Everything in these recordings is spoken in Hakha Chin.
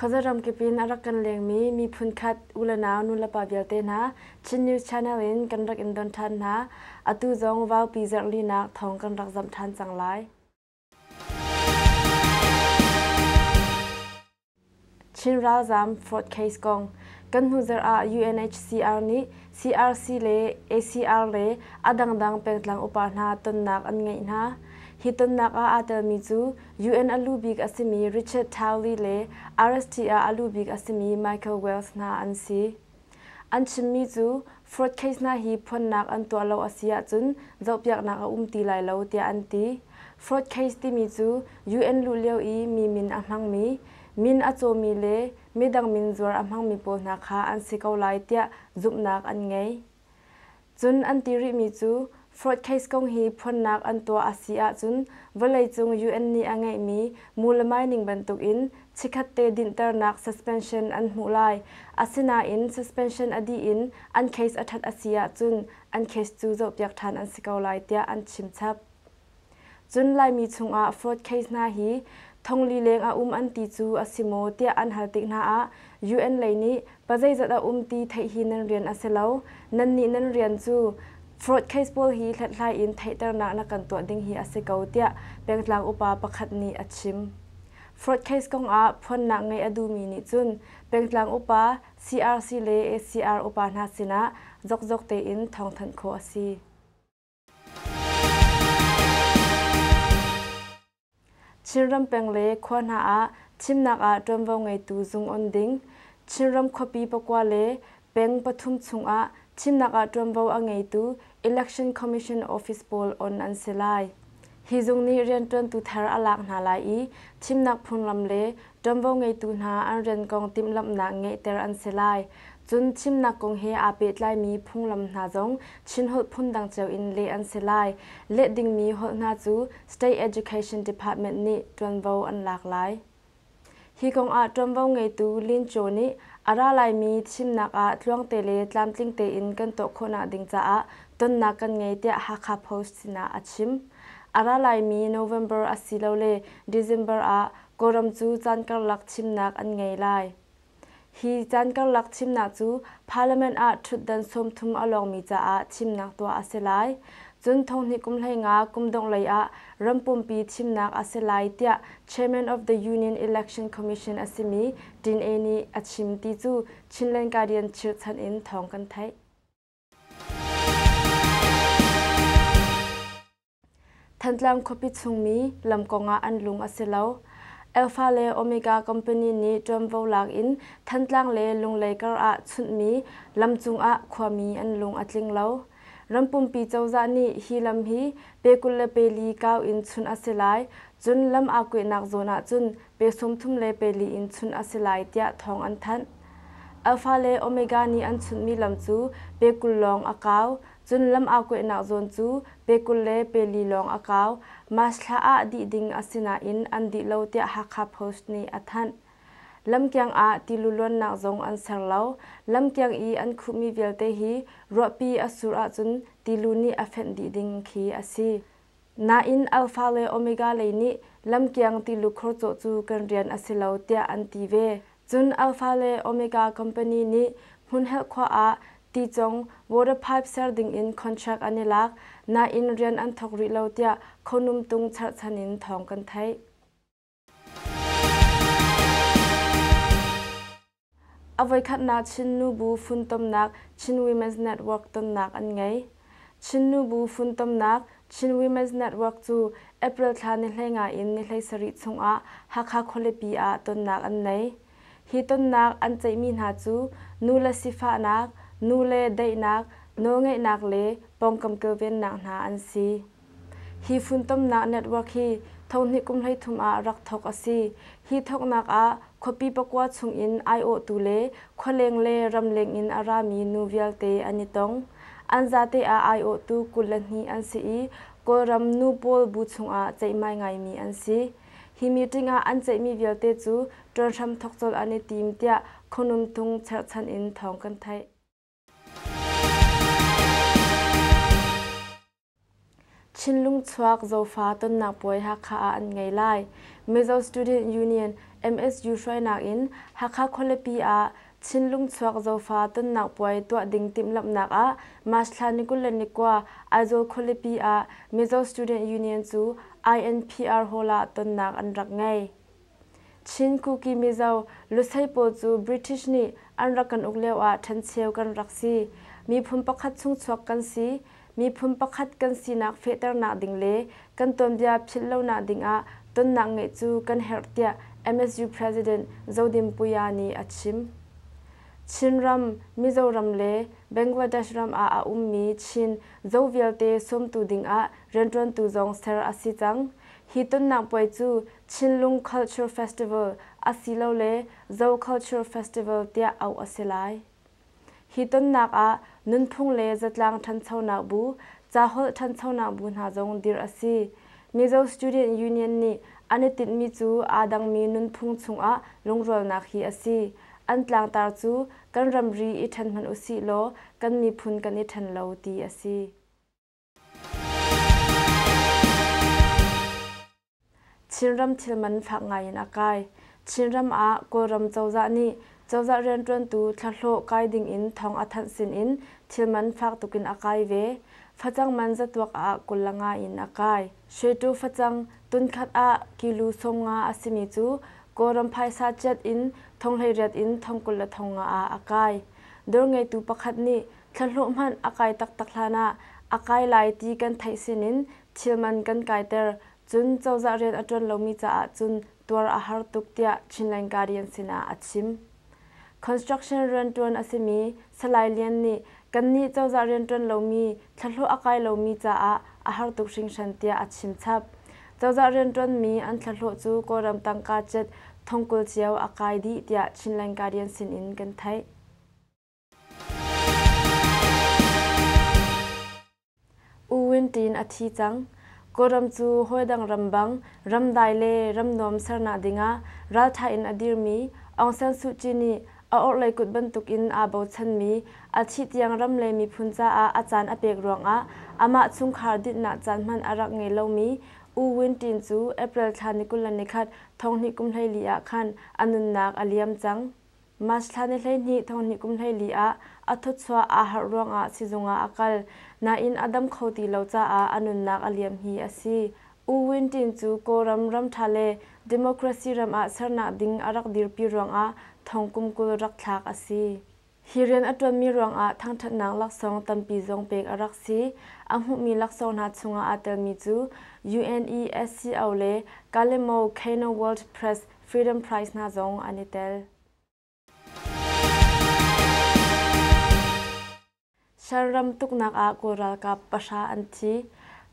Khuaza ramkip in a rak kan lengmi miphun khat u le nau nulepa vialte hna Chin News Channel in kan rak in don ṭhan hna. Atu zong vaupi zarhlinak thawng kan rak zamh ṭhan cang lai. Chin ralzaam fraud case kong kan hnuzarh ah UNHCR nih CRC le ACR le a dangdang pengtlang upa hna tonnak an ngeih hna. Hi tonnak ah aa telmi cu UN a lu bik a simi Richard Townley le RST ah a lu bik a simi Michael Wells hna an si. An chimmi cu fraud case hna hi phuannak an tuah lo a si ahcun zohpiaknak a um ti lai lo tiah an ti. Fraud case timi cu UN luh lio i mi min a hmangmi, min a cawmi le midang min zuar a hmangmi pawl hna kha an si ko lai tiah zumhnak an ngei. Cun an ti rihmi cu fraud case kong hi phuannak an tuah a si ahcun vawleicung UN nih a ngeihmi mu le mining bantukin chikkhatte dinhternak suspension an hmuh lai. Asinain suspension a dih in an case a ṭhat a si ahcun an case cu zohpiak ṭhan an si ko lai tiah an chim chap. Cun Laimi chungah fraud case hna hi thongli leng a um an ti cu a si maw tiah an hal tik hna ah UN lei nih pazeizat a um ti theih hi nan rian a si lo. Nannih nan rian cu fraud case pawl hi hlathlai in theihternak na kan tuah ding hi a si ko tiah pengtlang upa pakhat nih a chim. Fraud case kongah phuannak ngeih a duhmi nih cun pengtlang upa, CRC le ACR upa hna sinah zokzok tein thawngthanh khawh a si. Chinram peng le khua hna ah thimnak ah ṭuanvo ngeitu zung on ding. Chinram khuapi pakua le peng pathum chungah thimnak ah ṭuanvo a ngeitu Election Commission Office pawl on an si lai. Hi zung nih rianṭuantu thar a lak hna lai i thimnak phunglam le ṭuanvo ngeitu hna an rian kong timhlamhnak ngeihter an si lai. Cun thimnak kong he aa pehtlaimi phunglam hna zong Chin holh phundang cio in leh an si lai. Leh dingmi holh hna cu State Education Department nih ṭuanvo an lak lai. Hi kong ah ṭuanvo ngeitu Lin Cho nih a ra laimi thimnak ah tluangte le tlamtling tein kan tuah khawhnak ding caah tonnak kan ngei tiah Hakha Post sinah a chim. A ra laimi November asilole December ah Kawlram cu caan karlak thimnak an ngei lai. Hi caan karlak thimnak cu Parliament ah ṭhutdan 30 a lawngmi caah thimnak tuah a si lai. Cun thonghnih kum 15 kum dongh lei ah ram pumpi thimnak a si lai tiah Chairman of the Union Election Commission a simi Tin E nih a chim ti cu Chinland Guardian chirhchan in thawng kan theih. Thantlang khuapi chungmi lam kongah an lung a si lo. Alpha le Omega company nih ṭuanvo lak in Thantlang le Lunglei kar ah chunhmi lam cungah khuami an lung a tling lo. Ram pumpi cozah nih hi lam hi pe 24 kau in chunh a si lai, cun lam aa kuihnak zawn ah cun pe 34 in chunh a si lai tiah thawng an thanh. Alpha le Omega nih an chunhmi lam cu pe 20 lawng a kau, Cun lam aa kuaihnak zawn cu pe 24 lawng a kau. March thla ah dih ding a si nain an dih lo tiah Hakha Post nih a thanh. Lamkiang ah tilu luannak zong an ser lo. Lamkiang i an khuhmi vialte hi ruahpi a sur ahcun tilu nih a fenh dih ding khi a si. Nain Alpha le Omega lei nih lamkiang tilu khor cawh cu kan rian a si lo tiah an ti ve. Cun Alpha le Omega company nih Hmunhelh khua ah ticong water pipe ser dingin contract an i lak, nain rian an thawk rih lo tiah Khonumtung cherhchan in thawng kan theih. A voikhatnak Chin Nubu funtomnak Chin Women's Network tonnak an ngei. Chin Nubu funtomnak Chin Women's Network cu April thla ni 15 in ni 17 chungah Hakha khualipi ah tonnak an nei. Hi tonnak an ceihmi hna cu nu le sifahnak, nu le daihnak, nawlngeihnak le pawngkam kilvennak hna an si. Hi funtomnak network hi thohnih kum 13 ah rak thawk a si. Hi thawknak ah khuapi pakua chungin aiawhtu le khualeng le ramleng in a rami nu vialte an i tong. An zate ah aiawhtu 22 an si i Kawlram nu pawl bu chungah ceihmai ngaimi an si. Hi meeting ah an ceihmi vialte cu ṭuan hram thawk colh an i tim tiah Khonumtung cherhchan in thawng kan theih. Chinlung chuak Zofa tonnak puai Hakha ah an ngei lai. Mizo Student Union, MSU, hruainak in Hakha khualipi ah Chinlung chuak Zofa tonnak puai tuah ding timhlamhnak ah March thla ni 29 Aizawl khualipi ah Mizo Student Union cu INPR Hall ah tonnak an rak ngei. Chin Kuki Mizo Lusei pawl cu British nih an rak kan uk lio ah ṭhencheu kan rak si. Miphun pakhat chungchuak kan si. Miphun pakhat kan sinak fehternak ding le kan tuanbia philh lonak ding ah tonnak ngeih cu kan herh tiah MSU President Zodinpuia nih a chim. Chinram, Mizoram le Bangladesh ram ah a ummi Chin Zo vialte sawmtu ding ah rianṭuantu zong ser a si cang. Hi tonnak puai cu Chinlung Culture Festival asilole Zo Culture Festival tiah auh a si lai. Hi tonnak ah nunphung le zatlang ṭhanchonak bu, caholh ṭhanchonak bu hna zong dirh a si. Mizo Student Union nih an i tinhmi cu aa dangmi nunphung chungah lungrualnak hi a si. An tlangtar cu kan ramri i ṭhen hmanh usih law kan miphun kan i ṭhen lo ti a si. Chinram thilman fak ngaiin a kai. Chinram ah Kawlram cozah nih cozah rianṭuantu thlahlawh kai dingin thawng a thanh sinin thilman fak tukin a kai ve. Facang man zatuak ah 25 in a kai. Shwetu facang tunkhat ah kilu 50 a simi cu Kawlram phaisa chiat in 18,000 in 25,000 ah a kai. Dawr ngeitu pakhat nih thlahlawh hmanh a kai taktak hlan ah a kai lai ti kan theih sinin thilman kan kaiter cun cozah rian a ṭuan lomi caah cun tuar a har tuk tiah Chinland Guardian sinah a chim. Construction rianṭuan a simi Salai Lian nih kannih cozah rianṭuan lomi thlahlawh a kai lomi caah a har tuk hringhran tiah a chim chap. Cozah rianṭuanmi an thlahlawh cu Kawlram tangka cet 20,000 cio a kai dih tiah Chinland Guardian sinin kan theih. U Win Tin a thi cang. Kawlram cu hawidang ram bang ramdai le ramnuam sernak dingah ralṭha in a dirmi Aung San Suu Kyi nih a orhlei kut bantukin aa bochanmi a thih tiang ram le miphun caah a caan a pek ruangah amah chungkhar dinhnak caan hmanh a rak ngei lomi U Win Tin cu April thla ni 21 2024 ah khan a nunnak a liam cang. March thla ni 12 20 14 ah a thawchuah aa harh ruangah sizung ah a kal. Nain a dam kho ti lo caah a nunnak a liam hi a si. U Win Tin cu Kawlram ramṭha le democracy ram ah sernak ding a rak dirpi ruangah thong kum 20 rak thlak a si. Hi rian a ṭuanmi ruangah thangṭhatnak laksawng tampi zong pek a rak si. A hmuhmi laksawng hna chungah aa telmi cu UNESCO le Kalemo Kano World Press Freedom Prize hna zong an i tel. Shan ram tuknak ah Kawl ralkap pahra an thi.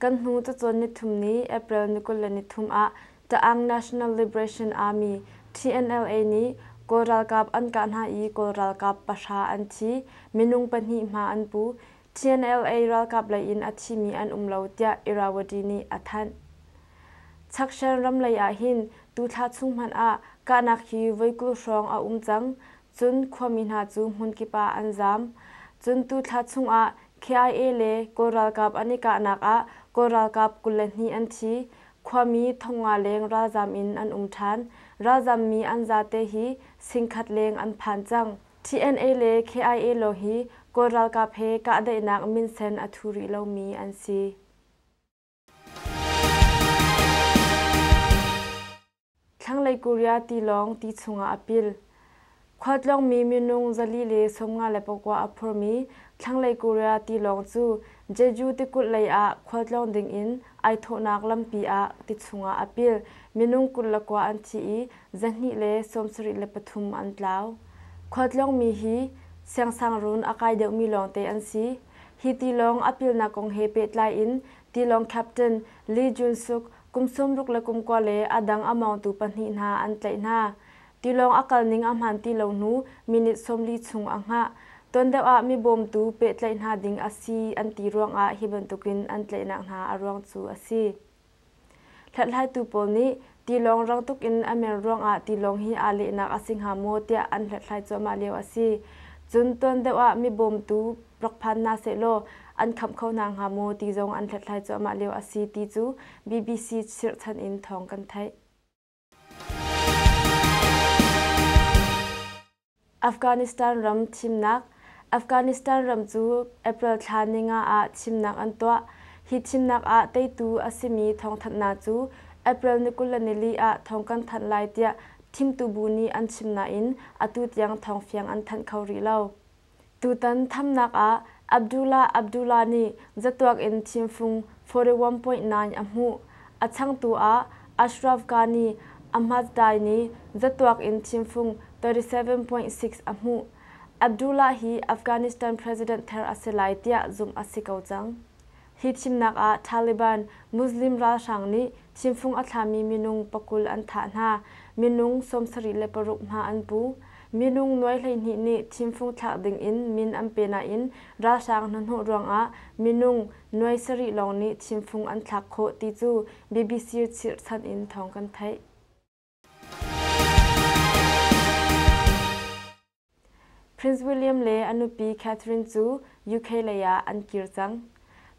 Kan hnu cacawn nithum ni April ni 23 ah Ta'ang National Liberation Army TNLA nih Kawl ralkap an kah hna i Kawl ralkap pahra an thi, minung pahnih hma an pu. TNLA ralkap lei in a thimi an um lo tiah Irrawaddy nih a thanh. Chakshan ram lei ah hin tuthla chung hmanh ah kahnak hi voi 20 hrawng a um cang. Cun khuami hna cu hmunkip ah an zaam. Cun tuthla chung ah KIA le Kawl ralkap an i kahnak ah Kawl ralkap 22 an thi. Khuami 5,000 leng ralzaam in an um ṭhan. Ralzaammi an zate hi 1,000 leng an phan cang. TNA le KIA lawng hi Kawl ralkap he kahdaihnak minsen a thu rih lomi an si. Thlanglei Korea tilawng ti chungah a pil. Khualtlawngmi minung 459 a phurmi Thlanglei Korea tilawng cu Jeju tikulh lei ah khualtlawng dingin ai thawhnak lampi ah ti chungah a pil. Minung 29 an thi i 273 an tlau. Khualtlawngmi hi siangsangruun a kai deuhmi lawngte an si. Hi tilawng a pilnak kong he pehtlai in tilawng captain Lee Jun-suk kum 69 le a dang a mawngtu pahnih hna an tlaih hna. Tilawng a kalning a hmaan ti lo hnu minute 40 chung a hngah. Tuan deuh ah mi bawmtu pehtlaih hna ding a si an ti ruangah hi bantukin an tlaihnak hna a ruang cu a si. Hlathlaitu pawl nih tilawng rang tuk in a mer ruangah tilawng hi aa lehnak a si hnga maw tiah an hlathlai cuahmah lio a si. Cun tuan deuh ah mi bawmtu rak phan hna sehlaw an khamh kho hna hnga maw ti zong an hlathlai cuahmah lio a si ti cu BBC chirhchan in thawng kan theih. Afghanistan ram thimnak Afghanistan ram cu April thla ninga ah thimnak an tuah. Hi thimnak ah teitu a simi thawngthanhnak cu April ni 24 ah thawng kan thanh lai tiah thimtu bu nih an chim nain atu tiang thawngfiang an thanh kho rih lo. Tutan thamnak ah Abdullah Abdullah nih zatuak in thimfung 41.9 a hmuh. A changtu ah Ashraf Ghani Ahmadzai nih zatuak in thimfung 37.6 a hmuh. Abdullah hi Afghanistan president thar a si lai tiah zumh a si ko cang. Hi thimnak ah Taliban Muslim ralhrang nih thimfung a thlami minung 20 an thah hna. Minung 76 hma an pu. Minung nuai 12 nih thimfung thlak ding in min an pe nain ralhrang hnahnawh ruangah minung nuai sarih lawng nih thimfung an thlak khawh ti cu BBC chirhchan in thawng kan theih. Prince William le a nupi Catherine cu UK lei ah an kir cang.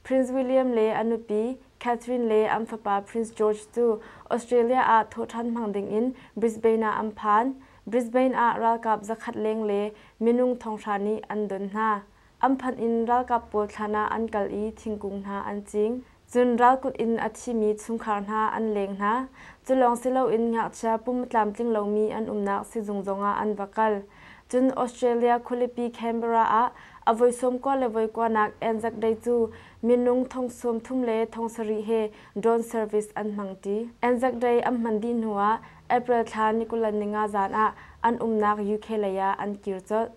Prince William le a nupi Catherine le an fapa Prince George cu Australia ah thawhṭhan hmang dingin Brisbane ah an phan. Brisbane ah ralkap zakhat leng le minung thonghra nih an don hna. An phanh in ralkap pawl thlan ah an kal i thingkung hna an cing. Cun ralkut in a thimi chungkhar hna an leng hna. Cu lawng si loin ngakchia pum tlamtling lomi an umnak sizung zongah an va kal. Cun Australia khualipi Canberra ah a voi sawmkua le voi kuanak Anzac Day cu minung thong sawmthum le thong sarih he drone service an hmangṭi. Anzac Day an hman dih hnuah April thla ni 25 zan ah an umnak UK lei ah an kir colh.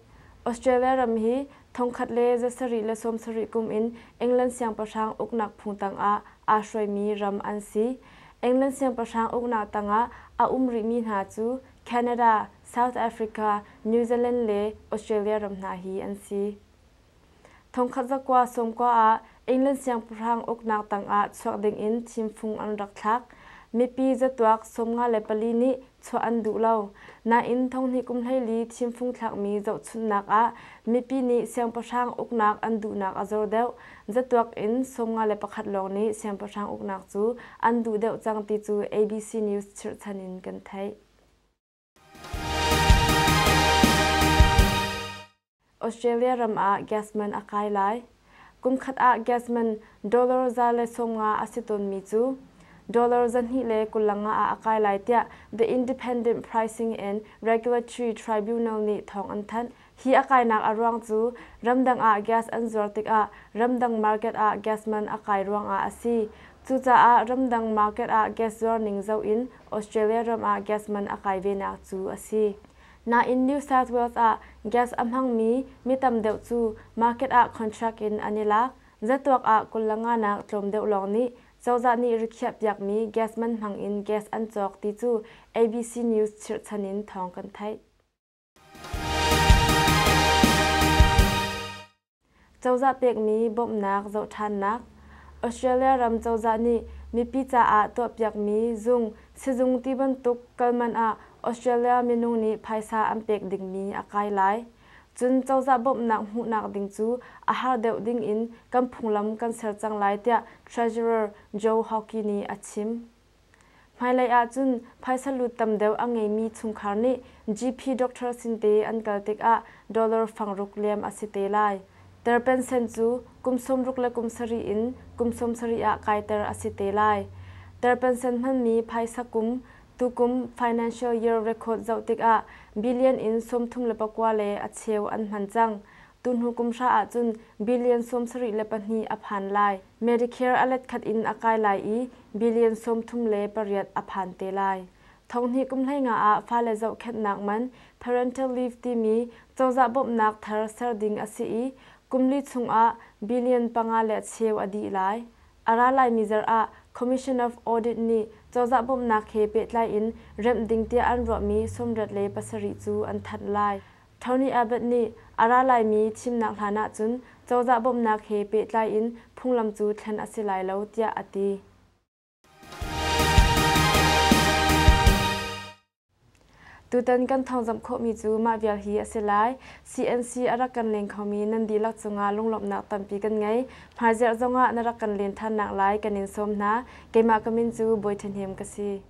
Australia ram hi 1770 kum in England siangpahrang uknak phung tangah aa hruaimi ram an si. England siangpahrang uknak tangah a um rihmi hna cu Canada, South Africa, New Zealand le Australia ram hna hi an si. 1990 ah England siangpahrang uknak tangah chuak dingin thimfung an rak thlak. Mipi zatuak 54 nih chuah an duh lo. Nain thonghnih kum 14 thimfung thlakmi zohchunhnak ah mipi nih siangpahrang uknak an duhnak a zor deuh. Zatuak in 51 lawng nih siangpahrang uknak cu an duh deuh cang ti cu ABC News chirhchan in kan theih. Australia ram ah gas man a kai lai. Kum khat ah gas man dollar 150 a si tawnmi cu dollar 225 ah a kai lai tiah The Independent Pricing and Regulatory Tribunal nih thawng an thanh. Hi a kainak a ruang cu ramdang ah gas an zuar tikah ramdang market ah gas man a kai ruangah a si. Cucaah ramdang market ah gas zuar ning zoh in Australia ram ah gas man a kai venak cu a si. Nain New South Wales ah gas a hmangmi mi tam deuh cu market ah contract in an i lak. Zatuak ah 25 nak tlawm deuh lawng nih cozah nih rikhiah piakmi gas man hmang in gas an cawk ti cu ABC News chirhchan in thawng kan theih. Cozah pekmi bawmhnak zohṭhannak Australia ram cozah nih mipi caah tuahpiakmi zung, sizung ti bantuk kal man ah Australia minung nih phaisa an pek dingmi a kai lai. Cun cozah bawmhnak hmuhnak ding cu a har deuh ding in kan phunglam kan ser cang lai tiah Treasurer Joe Hockey nih a chim. Hmailei ahcun phaisa lut tam deuh a ngeimi chungkhar nih GP doctor sin te an kal tikah dollar fangruk liam a si te lai. Tar pensen cu kum 60 le kum sarih in kum 70 ah kaiter a si te lai. Tar pensen hmanmi phaisa kum tukum financial year record zoh tikah billion in 34 le a cheu an hman cang. Tuhnu kum hra ahcun billion 72 a phan lai. Medicare a let khat in a kai lai i billion 38 a phan te lai. Thonghnih kum 15 ah fale zohkhenhnak man parental leave timi cozah bawmhnak thar ser ding a si i kum li chungah billion panga le cheu a dih lai. A ra laimi zarh ah Commission of Audit nih cozah bawmhnak he pehtlai in remh ding tiah an ruahmi 67 cu an thanh lai. Tony Abbott nih a ra laimi thimnak hlan ahcun cozah bawmhnak he pehtlai in phunglam cu thlen a si lai lo tiah a ti. Tutan kan thawngzamh khawhmi cu mah vial hi a si lai. CNC a rak kan leng khomi nan dihlak cungah lunglawmhnak tampi kan ngei. Hmaizarh zongah na rak kan len thannak lai kan in sawm hna. Keimah ka min cu Bawi Ṭhahnem ka si.